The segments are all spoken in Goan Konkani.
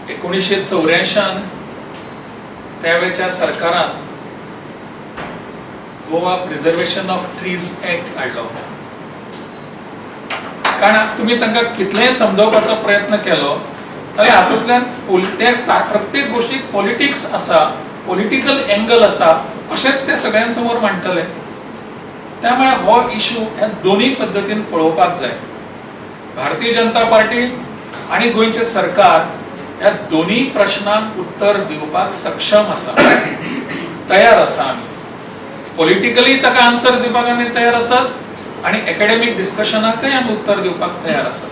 1984 त्यावेळच्या सरकारान Goa preservation of trees act हाडलो. कारण तुमी तांकां कितलेंय समजावपाचो प्रयत्न केलो जाल्यार हातूंतल्यान ते प्रत्येक गोष्टीक पॉलिटिक्स आसा, पॉलिटिकल एंगल आसा, अशेंच ते सगळ्यां समोर मांडटले. त्यामुळे हो इशू ह्या दोन्ही पद्दतीन पळोवपाक जाय. भारतीय जनता पार्टी आणि गोंयचें सरकार ह्या दोन्ही प्रश्नांक उत्तर दिवपाक सक्षम आसा, तयार आसा. आमी पॉलिटिकली ताका आन्सर दिवपाक आमी तयार आसात आणि एकॅडमीक डिस्कशनाकय आमी उत्तर दिवपाक तयार आसात.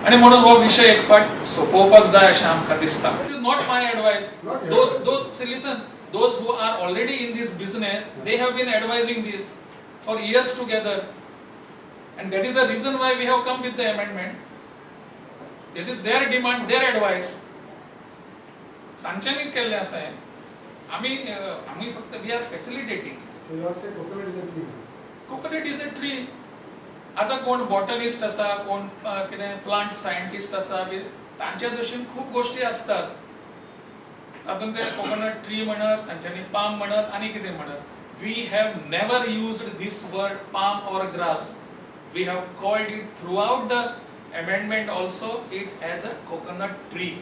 आणि म्हणून हो विशय एक फावट सोंपोवपाक जाय अशें आमकां दिसता. Is not my advice. Not your those advice. Those, listen, those who are already in this business, they have been advising this for years together, and that is the reason why we have come with the amendment. This is their demand, their advice. तांच्यांनी केल्लें आसा हें. आमी फक्त we are facilitating. So you are say coconut is a tree. Coconut is a tree. आता कोण बॉटनिस्ट आसा, कोण कितें प्लांट सायंटिस्ट आसा बी, तांच्या दृश्टीन खूब गोश्टी असतात. तातूंत ते कोकोनट ट्री म्हणत, तांच्यांनी पाम म्हणत आनी कितें म्हणत. We have never used this word palm or grass. We have called it throughout the amendment also it as a coconut tree.